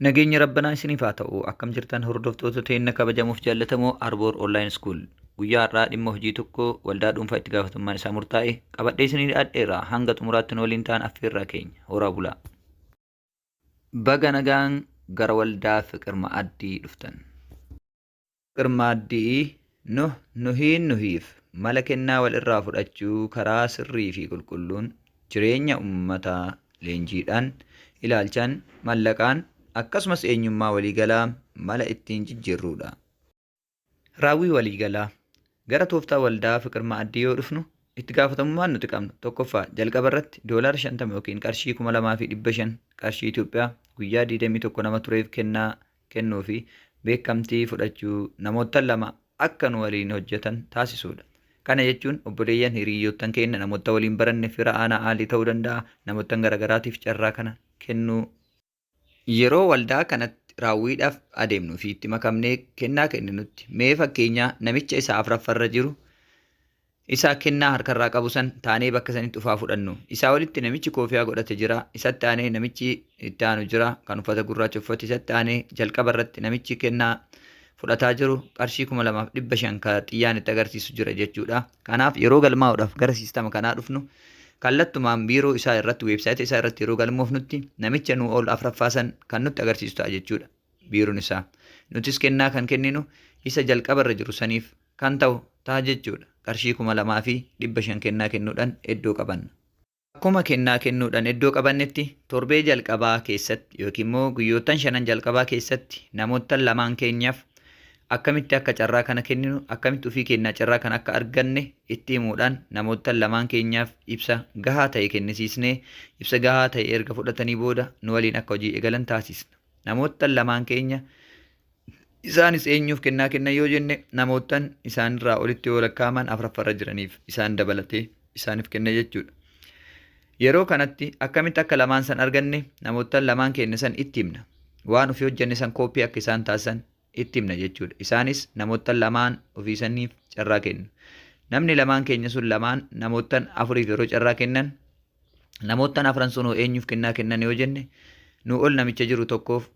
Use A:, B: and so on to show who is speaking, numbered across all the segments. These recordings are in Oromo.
A: Nageenyi Rabbanaa isiniif haa ta'u. Akkam jirtan hordoftoota teenna kabajamuuf jaallatamoo Arboor Online School. Guyyaa har'aa dhimma hojii tokko waldaa dhuunfaa itti gaafatamummaan isaa murtaa'e qabadhee isinii dhiyaadheera. Hanga xumuraatti nu waliin ta'an affeerraa keenya. Horaa bulaa. Baga nagaan gara waldaa Fiqir Ma'addii dhuftan. Fiqir Maaddii Nuh Nuhiin Nuhiif mala kennaa wal irraa fudhachuu karaa sirrii fi qulqulluun jireenya ummataa leenjiidhaan, ilaalchaan, mallaqaan akkasumas eenyummaa walii galaa mala ittiin jijjiirruudha. Raawwii walii galaa Gara tooftaa waldaa Fiqir Ma'addii yoo dhufnu itti gaafatamummaan nuti qabnu tokkoffaa jalqaba irratti doolaara 50 ykn qarshii 2500 qarshii Itoophiyaa guyyaa 21 nama tureef kennaa kennuu fi beekamtii fudhachuu namoottan 2 akka nu waliin hojjatan taasisuudha. Kana jechuun obboleeyyan, hiriiyyoottan keenna, namoottan waliin baranne, fira aanaa aalii ta'uu danda'a, namoottan garagaraatiif carraa kana kennuu. Yeroo waldaa kanatti raawwiidhaaf adeemnu fi itti makamnee kennaa kenninutti mee fakkeenyaa namicha isa afraffarra jiru Isaa kennaa harkarraa qabu san taanee bakka sanitti ufaa fudhannu. Isaa olitti namichi koofiyaa godhate jira, isatti aanee namichi itti aanu jira, kan uffata gurraacha uffate, isatti aanee jalqaba irratti namichi kennaa fudhataa jiru qarshii 2500 ka xiyyaan itti agarsiisu jira jechuudha. Kanaaf yeroo galmaa'uudhaaf gara siistama kanaa dhufnu kallattumaan biiroo isaa irratti weebsaayita isaa irratti yeroo galmoofnutti namicha nuu ol afraffaa san kan nutti agarsiisu ta'a jechuudha biiroon isaa. Nutis kennaa kan kenninu isa jalqaba irra jiru saniif kan ta'u taha jechuudha. Qarshii 2500 kennaa kennuudhan eddoo qabanna. Akkuma kennaa kennuudhan eddoo qabannetti torbee jalqabaa keessatti yookiin immoo guyyoottan shanan jalqabaa keessatti namoottan lamaan keenyaf akkamitti akka carraa kana kenninu, akkamitti ofii keennaa carraa kana akka arganne itti himuudhaan namoottan lamaan keenyaaf ibsa gahaa ta'e kennisiisnee ibsa gahaa ta'e erga fudhatanii booda nu waliin akka hojii eegalan taasisna. Namoottan lamaan keenya Isaanis eenyuuf kennaa kennan yoo jenne namoottan isaanirraa olitti yoo lakkaa'aman afraffarra jiraniif isaan dabalatee isaaniif kenna jechuudha. Yeroo kanatti akkamitti akka lamaan san arganne namoottan lamaan keenya san itti himna. Waan ofii hojjenne san kooppii akka isaan taasisan itti himna jechuudha. Isaanis namoottan lamaan ofii saniif carraa kennu. Namni lamaan keenya sun lamaan namoottan afuriif yeroo carraa kennan namoottan afran sun hoo eenyuuf kennaa kennan yoo jenne nu ol namicha jiru tokkoof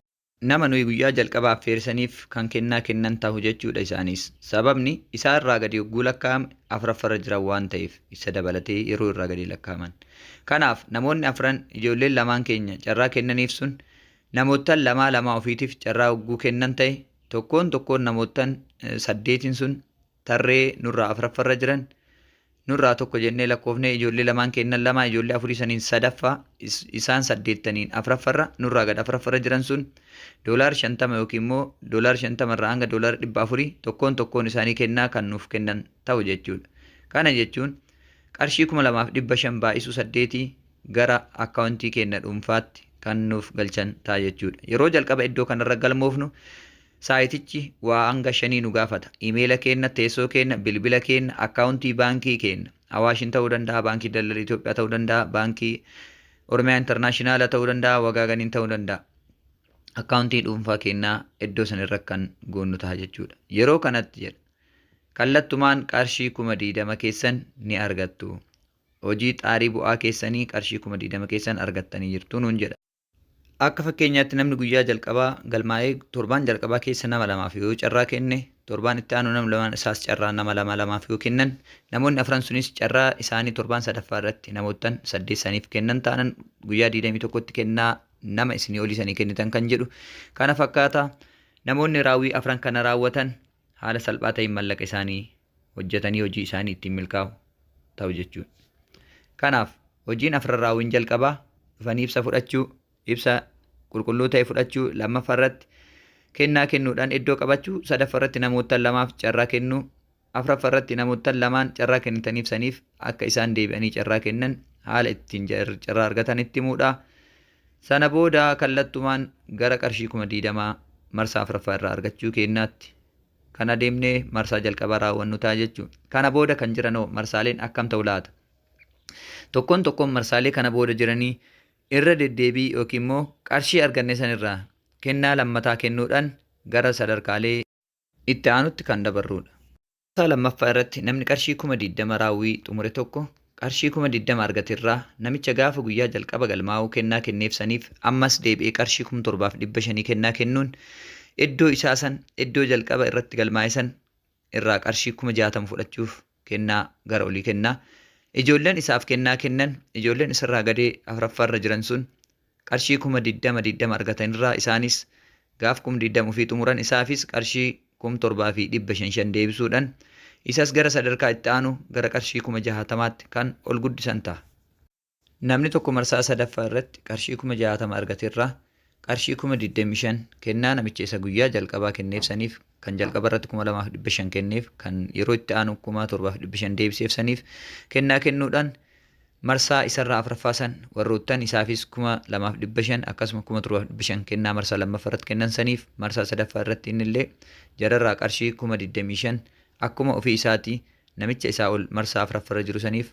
A: Nama nuyi guyyaa jalqaba affeere saniif kan kennaa kennan tahu jechuudha isaaniis. Sababni, isaa irraa gadi hogguu lakkaa'ame afraffarra jiran waan ta'eef isa dabalatee yeroo irraa gadi lakkaa'aman. Kanaaf namoonni afran ijoolleen lamaan keenya carraa kennaniif sun namoottan lamaa lamaa ofiitiif carraa hogguu kennan ta'e tokkoon tokkoon namoottan saddeetiin sun tarree nurraa afraffarra jiran Nurraa tokko jennee lakkoofnee ijoollee lamaan keennan lamaa ijoollee afurii saniin sadaffaa isaan saddeettaniin afraffarra nurraa gad afraffarra jiran sun doolaar 50 yookiin immoo doolaar 50 irraa hanga doolaara 400 tokkoon tokkoon isaanii kennaa kan nuuf kennan ta'u jechuudha. Kana jechuun qarshii 2500 baay'isuu saddeetii gara akkaawuntii keenna dhuunfaatti kan nuuf galchan ta'a jechuudha. Yeroo jalqaba iddoo kanarra galmoofnu Saayitichi waa hanga shanii nu gaafata. Imeela keenna, teessoo keenna, bilbila keenna, akkaawuntii baankii keenna. Awaashin ta'uu danda'a, Baankii Daldala Itoophiyaa ta'uu danda'a, Baankii Oromiyaa Intarnaashinaala ta'uu danda'a, Wagaaganiin ta'uu danda'a. Akkaawuntii dhuunfaa keennaa iddoo sanirra kan goonnu ta'a jechuudha. Yeroo kanatti jedha. Kallattumaan qarshii 20,000 keessan ni argattu. Hojii xaarii bu'aa keessanii qarshii 20,000 keessan argattanii jirtu nuun jedha. Akka fakkeenyaatti namni guyyaa jalqabaa galmaa'ee torbaan jalqabaa keessa nama lamaaf yoo carraa kenne, torbaan itti aanu namni lamaan isaas carraa nama lama lamaaf yoo kennan, namoonni afran sunis carraa isaanii torbaan sadaffaa irratti namoottan saddeet saniif kennan taanan guyyaa 21tti kennaa nama isinii olii sanii kennitan kan jedhu kana fakkaata. Namoonni raawwii afran kana raawwatan haala salphaa ta'een mallaqa isaanii hojjetanii hojii isaanii ittiin milkaa'u ta'u jechuudha. Kanaaf hojiin afran raawwiin jalqabaa dhufanii ibsa fudhachuu, ibsa qulqulluu ta'e fudhachuu, lammaffaa irratti kennaa kennuudhaan iddoo qabachuu, sadaffaa irratti namoottan lamaaf carraa kennuu, afraffaa irratti namoottan lamaan carraa kennitaniif saniif akka isaan deebi'anii carraa kennan haala ittiin carraa argatan itti himuudha. Sana booda kallattumaan gara qarshii 20,000 marsaa afraffaa irraa argachuu keennaatti kan adeemnee marsaa jalqabaa raawwannu ta'a jechuudha. Kana booda kan jiran hoo marsaaleen akkam ta'u laata? Tokkoon tokkoon marsaalee kana booda jiranii irra deddeebii yookiin immoo qarshii arganne sanirraa kennaa lammataa kennuudhaan gara sadarkaalee itti aanutti kan dabarruudha. Marsaa lammaffaa irratti namni qarshii 20,000 raawwii xumure tokko qarshii 20,000 argaterraa namicha gaafa guyyaa jalqaba galmaa'uu kennaa kenneef saniif ammas deebi'ee qarshii 7,500 kennaa kennuun iddoo isaa san iddoo jalqaba irratti galmaa'e san irraa qarshii 60,000 fudhachuuf kennaa gara olii kennaa. Ijoolleen isaaf kennaa kennan ijoolleen isarraa gadee afuraffaarra jiran sun qarshii 20,000 20 argatanirraa isaanis gaaf 20,000 ofii xumuran isaafis qarshii 7,500 deebisuudhaan isas gara sadarkaa itti aanu gara qarshii 60,000tti kan ol guddisan ta'a. Namni tokko marsaa sadaffaa irratti qarshii 60,000 argaterraa qarshii 25,000 kennaa namicha isa guyyaa jalqabaa kenneef saniif kan jalqaba irratti 2,500 kenneef kan yeroo itti aanu 7,500 deebiseef saniif kennaa kennuudhaan marsaa isarraa afuraffaa san warroottan isaafis 2,500 akkasuma 7,500 kennaa marsaa lammaffaa irratti kennan saniif marsaa sadaffaa irratti innillee jararraa qarshii 25,000 akkuma ofii isaatii namicha isaa ol marsaa afuraffaa irra jiru saniif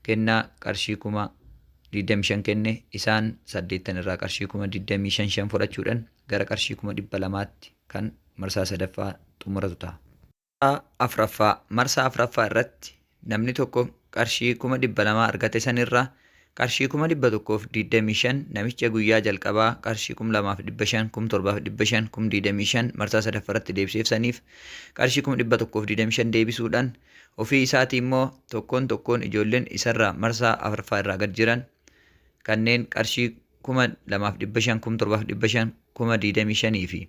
A: kennaa qarshii 25,000 kenne isaan 8 irraa qarshii 25,000 fudhachuudhaan gara qarshii 200,000tti kan marsaa sadaffaa xumuratu ta'a. Afuraffaa marsaa afuraffaa irratti namni tokko qarshii 200,000 argate sanirraa qarshii 125,000 namicha guyyaa jalqabaa qarshii 2,500, 7,500, 25,000 marsaa sadaffaa irratti deebiseef saniif qarshii 125,000 deebisuudhaan ofii isaatii immoo tokkoon tokkoon ijoolleen isarraa marsaa afuraffaa irraa gad jiran kanneen qarshii 2,500, 7,500, 25,000 fi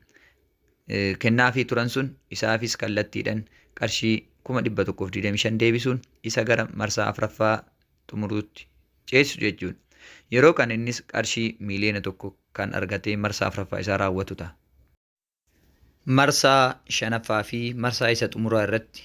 A: kennaafii turan sun isaafis kallattiidhaan qarshii 125,000 deebisuun isa gara marsaa afuraffaa xumuruutti ceesisu jechuudha. Yeroo kan innis qarshii 1,000,000 kan argatee marsaa afuraffaa isaa raawwatu ta'a. Marsaa shanaffaa fi marsaa isa xumuraa irratti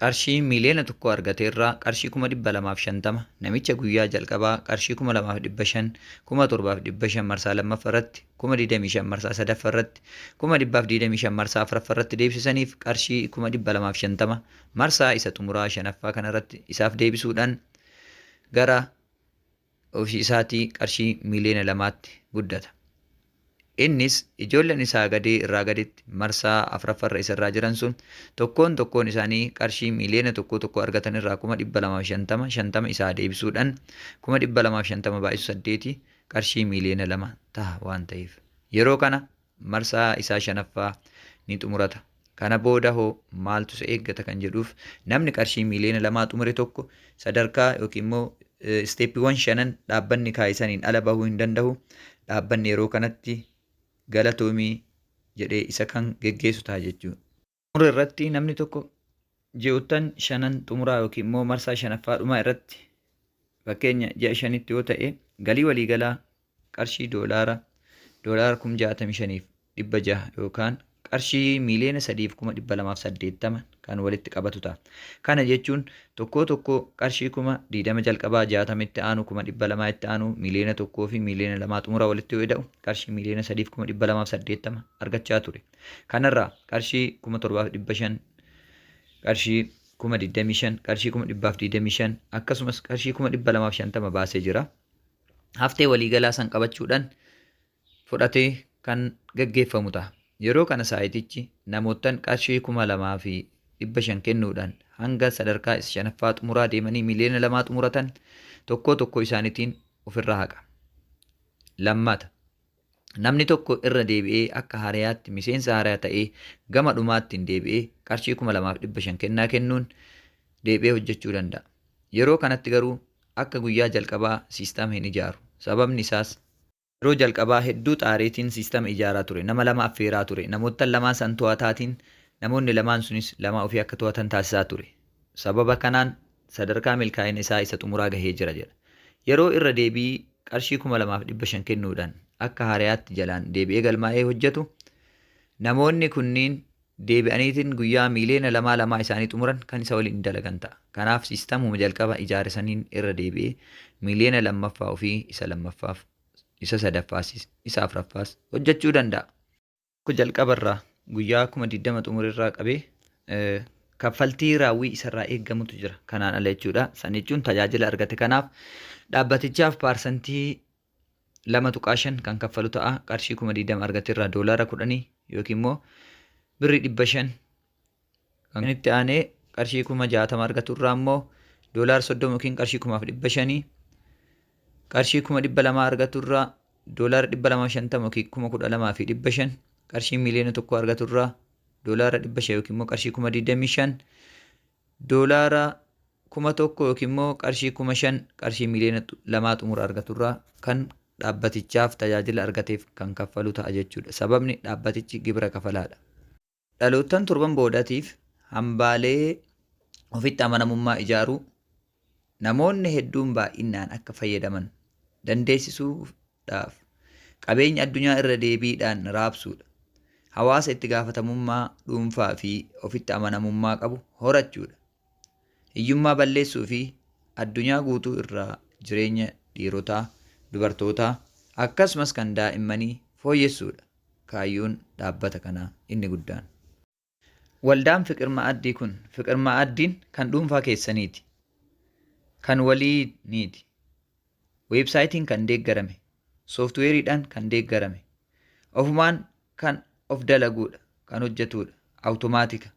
A: qarshii 1,000,000 argateerraa qarshii 250,000 namicha guyyaa jalqabaa qarshii 2,500, 7,500 marsaa lammaffaa irratti, 25,000 marsaa sadaffaa irratti, 125,000 marsaa afuraffaa irratti deebisaniif qarshii 250,000 marsaa isa xumuraa shanaffaa kanarratti isaaf deebisuudhaan gara ofii isaatii qarshii 2,000,000tti guddata. Innis ijoolleen isaa gadee irraa gaditti marsaa afuraffaarra isarraa jiran sun tokkoon tokkoon isaanii qarshii 1,100,000 argatan irraa 250,000 50 isaa deebisuudhaan 250,000 baay'isu 8 qarshii 2,000,000 ta'a waan ta'eef. Yeroo kana marsaa isaa shanaffaa ni xumurata. Kana booda hoo maaltu isa eeggata kan jedhuuf namni qarshii 2,000,000 xumure tokko sadarkaa yookiin immoo isteeppiiwwan shanan dhaabbanni kaayisaniin ala bahuu hin danda'u. Dhaabbanni yeroo kanatti galatoomii jedhee isa kan geggeessu ta'a jechuudha. Xumura irratti namni tokko ji'oottan shanan xumuraa yookiin immoo marsaa shanaffaa dhumaa irratti fakkeenya ji'a 5tti yoo ta'e galii waliigalaa qarshii doolaara 65,600 yookaan qarshii 3,280,000 kan walitti qabatu ta'a. Kana jechuun tokkoo tokko qarshii 20,000 jalqabaa 60 itti aanu 200,000 itti aanu 1,000,000 fi 2,000,000 xumura walitti yoo ida'u qarshii 3,280,000 argachaa ture. Kanarraa qarshii 7,500, qarshii 25,000, qarshii 125,000 akkasumas qarshii 250,000 baasee jira. Haftee waliigalaa san qabachuudhaan fudhatee kan gaggeeffamu ta'a. Yeroo kana saayitichi namoottan qarshii 2,500 kennuudhaan hanga sadarkaa isa shanaffaa xumuraa deemanii 2,000,000 xumuratan tokkoo tokkoo isaaniitiin ofirraa haqa. Lammata namni tokko irra deebi'ee akka hariyaatti miseensa hariyaa ta'ee gama dhumaattiin deebi'ee qarshii 2,500 kennaa kennuun deebi'ee hojjechuu danda'a. Yeroo kanatti garuu akka guyyaa jalqabaa siistama hin ijaaru. Sababni isaas yeroo jalqabaa hedduu xaareetiin siistama ijaaraa ture. Nama lama affeeraa ture. Namoota lamaan san to'ataatiin namoonni lamaan sunis lama ofii akka to'atan taasisaa ture. Sababa kanaan sadarkaa milkaa'ina isaa isa xumuraa gahee jira jedha. Yeroo irra deebii qarshii 2,500 kennuudhaan akka hariyaatti jalaan deebi'ee galmaa'ee hojjetu namoonni kunniin deebi'aniitiin guyyaa 2,000,000 isaanii xumuran kan isa waliin dalagan ta'a. Kanaaf siistamuma jalqaba ijaare saniin irra deebi'ee 2,000,000 ofii isa lammaffaaf, isa sadaffaas, isa afuraffaas hojjechuu danda'a. Jalqabarraa guyyaa 20,000 xumurirraa qabee kaffaltii raawwii isarraa eeggamutu jira. Kanaan ala jechuudha. San jechuun tajaajila argate kanaaf dhaabbatichaaf paarsantii 2.5 kan kaffalu ta'a. Qarshii 20,000 argaterraa $10 yookiin immoo birrii 500 kan itti aanee qarshii 60,000 argaturraa immoo Doolaara 30 yookiin qarshii 5,500, qarshii 200,000 argaturraa doolaara 250 yookiin 12,500, qarshii 1,000,000 argaturraa doolaara 500 yookiin immoo qarshii 25,000, doolaara 1,000 yookiin immoo qarshii 5,000 qarshii 2,000,000 xumura argaturraa kan dhaabbatichaaf tajaajila argateef kan kaffalu ta'a jechuudha. Sababni dhaabbatichi gibira kafalaadha. Dhaloottan torban boodaatiif hambaalee ofitti amanamummaa ijaaruu, namoonni hedduun baay'inaan akka fayyadaman dandeessisuudhaaf qabeenya addunyaa irra deebiidhaan raabsuudha. Hawaasa itti gaafatamummaa dhuunfaa fi ofitti amanamummaa qabu horachuudha. Hiyyummaa balleessuu fi addunyaa guutuu irraa jireenya dhiirotaa, dubartootaa akkasumas kan daa'immanii fooyyessuudha. Kaayyoon dhaabbata kanaa inni guddaan. Waldaan Fiqir Ma'aaddii kun Fiqir Ma'aaddiin kan dhuunfaa keessaniiti. Kan waliiniiti. Weebsaayitiin kan deeggarame, sooftiweeriidhaan kan deeggarame, ofumaan kan of dalaguudha, kan hojjetuudha, awutomaatika.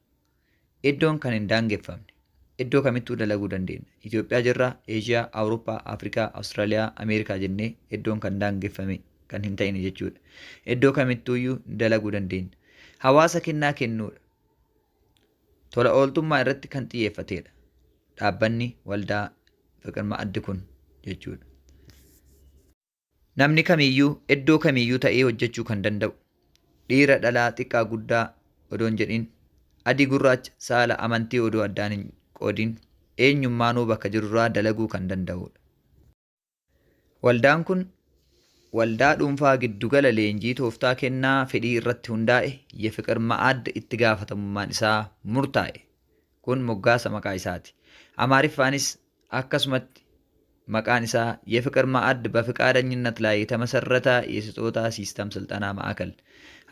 A: Iddoon kan hin daangeffamne. Iddoo kamittuu dalaguu dandeenya. Itoophiyaa jirraa, Eeshiyaa, Awurooppaa, Afrikaa, Awustiraaliyaa, Ameerikaa jennee iddoon kan daangeffame kan hin ta'ine jechuudha. Iddoo kamittuuyyuu dalaguu dandeenya. Hawaasa kennaa kennuudha. Tola ooltummaa irratti kan xiyyeeffatedha. Dhaabbanni waldaa Fiqir Ma'addi kun jechuudha. Namni kamiyyuu iddoo kamiyyuu ta'ee hojjechuu kan danda'u. Dhiira dhalaa xiqqaa guddaa odoo hin jedhin, adii gurraacha saala amantii odoo addaan hin qoodin eenyummaanuu bakka jirurraa dalaguu kan danda'udha. Waldaan kun waldaa dhuunfaa giddugala leenjii tooftaa kennaa fedhii irratti hundaa'e Yefiqir Ma'add itti gaafatamummaan isaa murtaa'e. Kun moggaasa maqaa isaati. Amaariffaanis akkasumatti maqaan isaa የፍቅር ማዕድ በፍቃደኝነት ላይ የተመሰረተ የስጦታ ሲስተም ስልጠና ማዕከል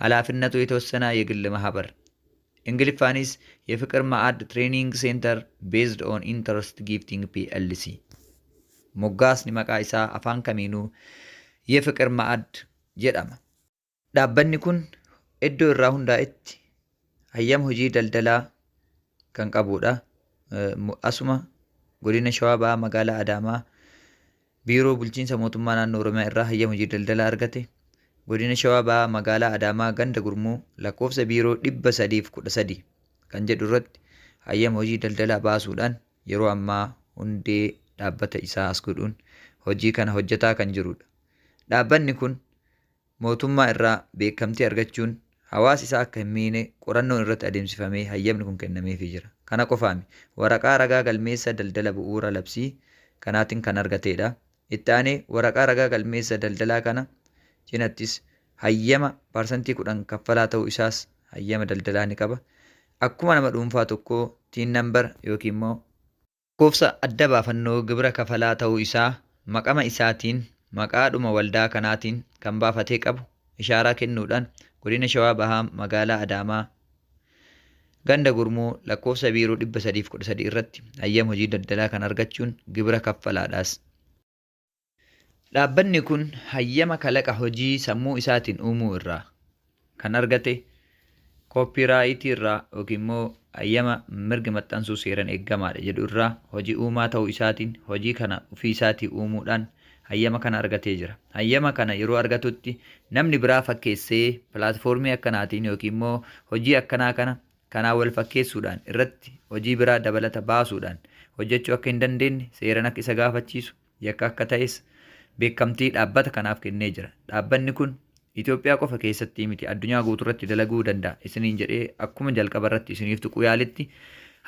A: ኃላፊነቱ የተወሰነ የግል ማህበር። Ingiliffaanis የፍቅር ማዕድ Training Center Based on Interest Gifting PLC. Moggaasni maqaa isaa afaan kamiinuu የፍቅር ማዕድ jedhama. Dhaabbanni kun iddoo irraa hundaa'etti hayyama hojii daldalaa kan qabudha. Asuma godina Shawaa Bahaa magaalaa Adaamaa Biiroo Bulchiinsa Mootummaa Naannoo Oromiyaa irraa hayyama hojii daldalaa argate. Godina Shawaa Bahaa magaalaa Adaamaa ganda Gurmuu lakkoofsa biiroo 313 kan jedhu irratti hayyama hojii daldalaa baasuudhaan yeroo ammaa hundee dhaabbata isaa as godhuun hojii kana hojjetaa kan jirudha. Dhaabbanni kun mootummaa irraa beekamtii argachuun hawaasa isaa akka hin miine qorannoon irratti adeemsifamee hayyamni kun kennameefii jira. Kana qofaami waraqaa ragaa galmeessa daldala bu'uura labsii kanaatiin kan argatedha. Itti aanee waraqaa ragaa galmeessa daldalaa kana cinattis hayyama 10% kaffalaa ta'uu isaas hayyama daldalaa ni qaba. Akkuma nama dhuunfaa tokkoo TIN number yookiin immoo lakkoofsa adda baafannoo gibira kafalaa ta'uu isaa maqama isaatiin maqaadhuma waldaa kanaatiin kan baafatee qabu ishaaraa kennuudhaan godina Shawaa Bahaa magaalaa Adaamaa ganda Gurmuu lakkoofsa biiroo 313 irratti hayyama hojii daldalaa kan argachuun gibira kaffalaadhaas. Dhaabbanni kun hayyama kalaqa hojii sammuu isaatiin uumuu irraa kan argate koopiraayitii irraa yookiin immoo hayyama mirgi maxxansuu seeraan eegamaadha jedhu irraa hojii uumaa ta'uu isaatiin hojii kana ofii isaatii uumuudhaan hayyama kana argatee jira. Hayyama kana yeroo argatutti namni biraa fakkeessee pilaatfoormii akkanaatiin yookiin immoo hojii akkanaa kana kanaa wal fakkeessuudhaan irratti hojii biraa dabalata baasuudhaan hojjechuu akka hin dandeenye seeraan akka isa gaafachiisu yakka akka ta'es beekamtii dhaabbata kanaaf kennee jira. Dhaabbanni kun Itoophiyaa qofa keessatti miti addunyaa guutuu irratti dalaguu danda'a isiniin jedhee akkuma jalqaba irratti isiniif tuquu yaaletti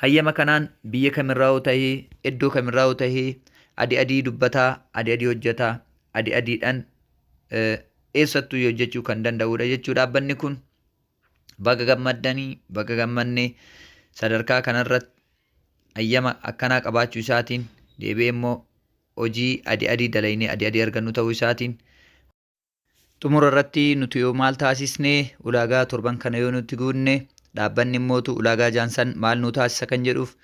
A: hayyama kanaan biyya kamirraa ta'ee iddoo kamirraa ta'ee adii adii dubbataa, adii adii hojjetaa, adii adiidhaan eessattuu hojjechuu kan danda'udha jechuu dhaabbanni kun. Baga gammaddanii, baga gammannee sadarkaa kanarratti hayyama akkanaa qabaachuu isaatiin deebi'ee immoo hojii adii adii dalaynee adii adii argannu ta'uu isaatiin. Xumura irratti nuti yoo maal taasisnee ulaagaa torban kana yoo nuti guunne dhaabbanni immootu ulaagaa jaansan maal nu taasisa kan jedhuuf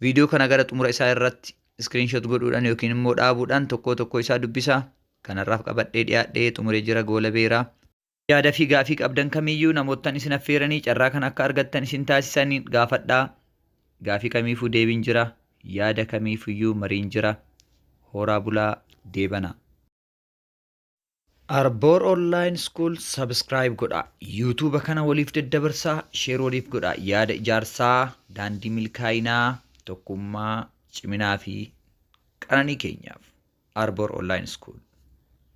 A: viidiyoo kana gara xumura isaa irratti iskiriinshoot godhuudhaan yookiin immoo dhaabuudhaan tokko tokko isaa dubbisaa. Kanarraaf qabadhee dhiyaadhee xumuree jira goola beeraa. Yaada fi gaafii qabdan kamiyyuu namoottan isin affeeranii carraa kan akka argattan isin taasisanii gaafadhaa. Gaafii kamiifuu deebiin jira. Yaada kamiifiyyuu mariin jira. Horaa bulaa deebanaa. Arboor Online School subscribe godha. YouTube kana waliif daddabarsaa, share waliif godha. Yaada ijaarsaa, daandii milkaa'inaa, tokkummaa, ciminaa fi qananii keenyaaf. Arboor Online School.